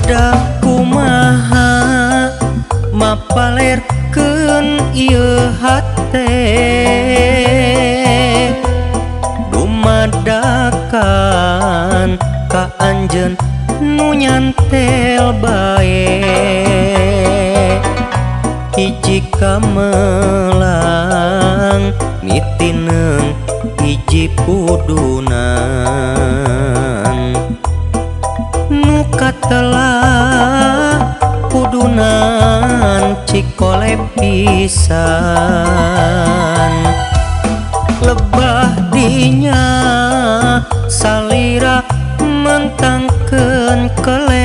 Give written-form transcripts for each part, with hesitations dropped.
Kedah kumaha mapalerkeun ieu hate, dumadakan ka anjeun nu nyantel bae. Hiji kamelang mitineung hiji pudunan, nu katelah pudunan Cikole pisan. Lebah dinya salira mentangkeun kelet,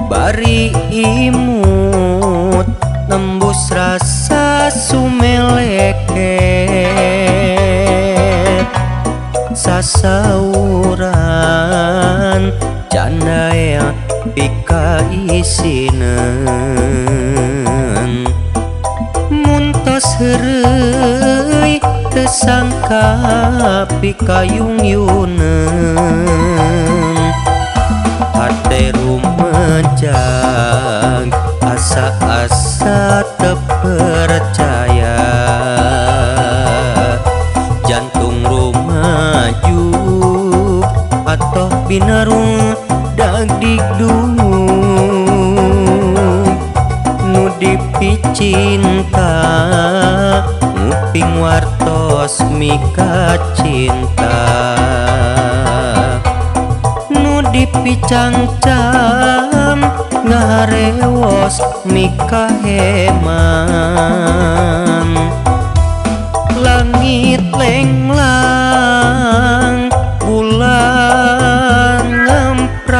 bari imut nembus rasa sumeleket. Sasauran candael pika isineun, mun tos heureuy teu sangka pikayung-yuneun. Hate rumejang asa-asa teu percaya, jantung rumajuk atoh binarung dagdikduk. Nu dipicinta nguping wartos mika cinta, nu dipicangcam ngaharewos mika heman. Langit lenglang bulan ngempray,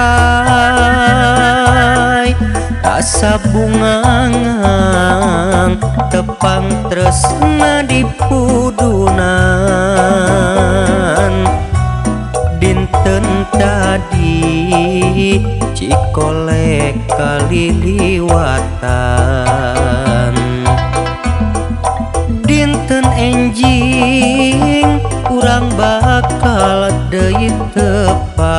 rasa bungangang tepang tresna di pudunan. Dinten tadi Cikole kaliliwatan, dinten enjing urang bakal deui tepang.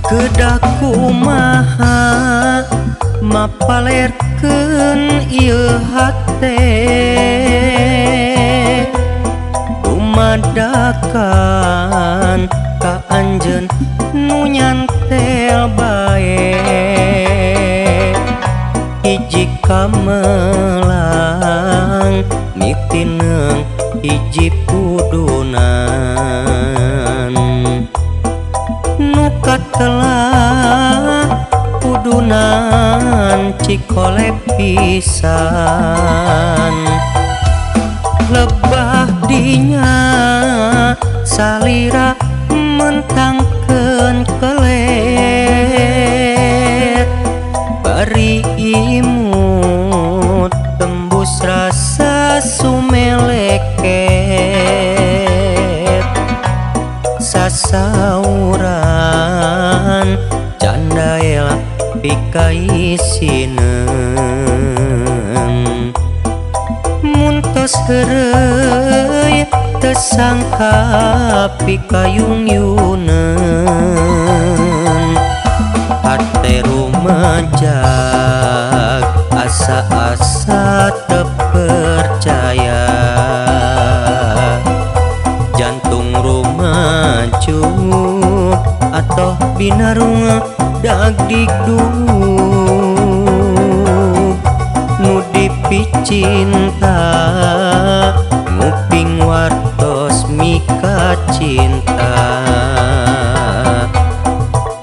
Kedah kumaha mapalerkeun ieu hate, dumadakan ka anjeun nu nyantel bae. Hiji kamelang mitineung hiji pudunan, nu katelah pudunan Cikole pisan. Lebah dinya salira mentangkeun kelet, bari imut tembus rasa sumeleket. Sasauran candael pikaisineun, mun tos heureuy teu sangka pikayung-yuneun. Hate rumejag asa-asa teu percaya, jantung rumajuk atoh binarung dagdikduk. Nu dipicinta nguping wartos mika cinta,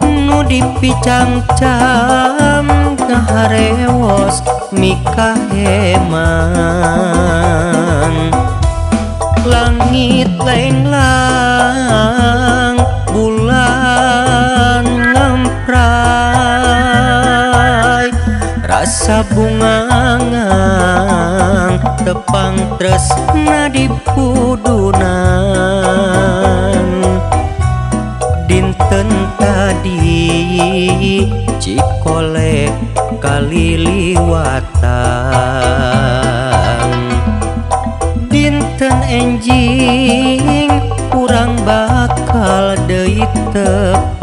nu dipicangcam Ngaharewos mikaheman. Langit lenglang, bulan ngempray, rasa bungangang tepang tresna di pudunan. Dinten tadi Cikole kaliliwatan, dinten enjing urang bakal deui tepang.